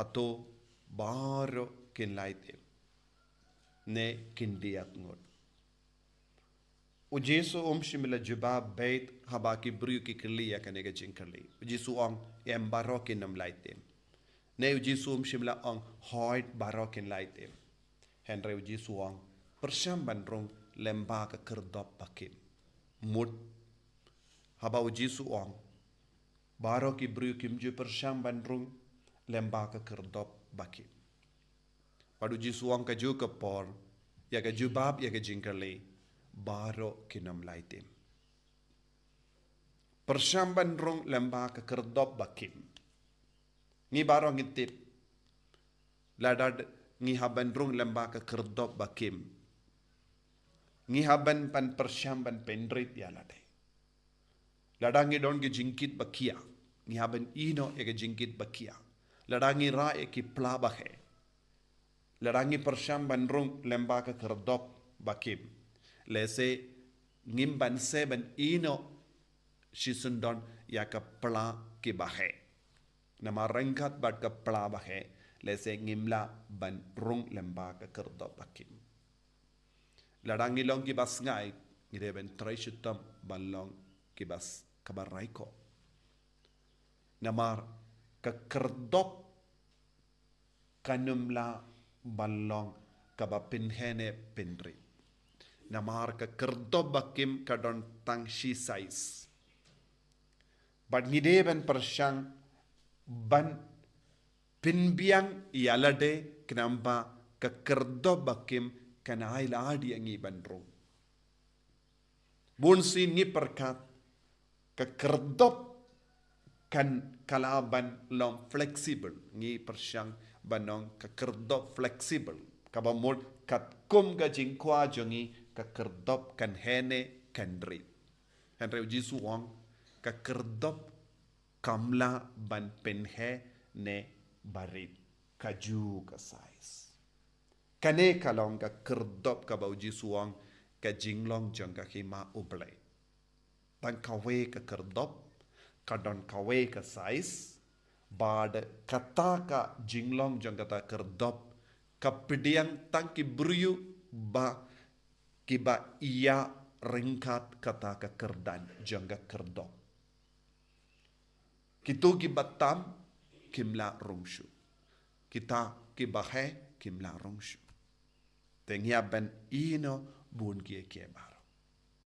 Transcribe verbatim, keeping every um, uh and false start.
Hato baroh kin lait im, ne kin diat ngut? U Jisu um shym la jubab beit haba ki briew ki kylli ïa kane ka jingkylli. U Jisu ong, em baroh kin ym lait im? Ne u Jisu um shym la ong, hooid baroh kin lait im? Hynrei u Jisu ong, pyrshang ban rung lyngba ka kyrdop ba kim. Mut, haba u Jisu ong, baroh ki briew kim ju pyrshang ban rung lyngba ka kyrdop ba kim. Bad u Jisu ong ka ju ka por, ïa ka jubab ïa ka jingkylli, baroh kin ym lait im. Pyrshang ban rung lyngba ka kyrdop ba kim. Ngi baroh ngi tip, lada ngi hap ban rung lyngba ka kyrdop ba kim, ngi hap ban, ban pyrshang ban pynrit ïa lade. Lada ngi don ki jingkit ba khia, ngi hap ban ïehnoh ïa ki jingkit ba khia. Lada ngi rah ïa ki pla ba heh, lada ngi pyrshang ban rung lyngba ka kyrdop ba kim, lehse ngim banse ban ïehnoh shisyndon ïa ka pla ki ba heh. Namar ryngkat bad ka pla ba heh, lehse ngim lah ban rung lyngba ka kyrdop ba kim. Lada ngi long ki ba sngaid, ngi dei ban trei shitom ban long ki ba s-, ka ba raikhoh. Namar ka kyrdop kan ym lah ban long ka ba pynheh ne pynrit. Namar ka kyrdop ba kim ka don tang shi size. Bad ngi dei ban pyrshang ban pynbiang ïa lade, khnang ba ka kyrdop ba kim kan ai lad ïa ngi ban rung. Bun sien ngi pyrkhat ka kyrdop kan, ka lah ban long flexible. Ngi pyrshang ban ong ka kyrdop flexible, ka ba mut katkum ka jingkwah jong ngi ka kyrdop kan heh ne kan rit. Hynrei u Jisu u ong ka kyrdop kam lah ban pynheh ne ba rit, ka ju ka size. Kane ka long ka kyrdop ka ba u Jisu u ong ka jinglong jong ka Hima U Blei. Tang kawei ka kyrdop, ka don kawei ka size, bad kata ka jinglong jong kata ka kyrdop ka pdiang tang ki briew ba, ki ba ïa ryngkat kata ka kyrdan jong ka kyrdop. Kito ki ba tam kim lah rung shuh. Kita ki ba heh kim lah rung shuh. Te ngi hap ban ïehnoh bun kiei kiei ba.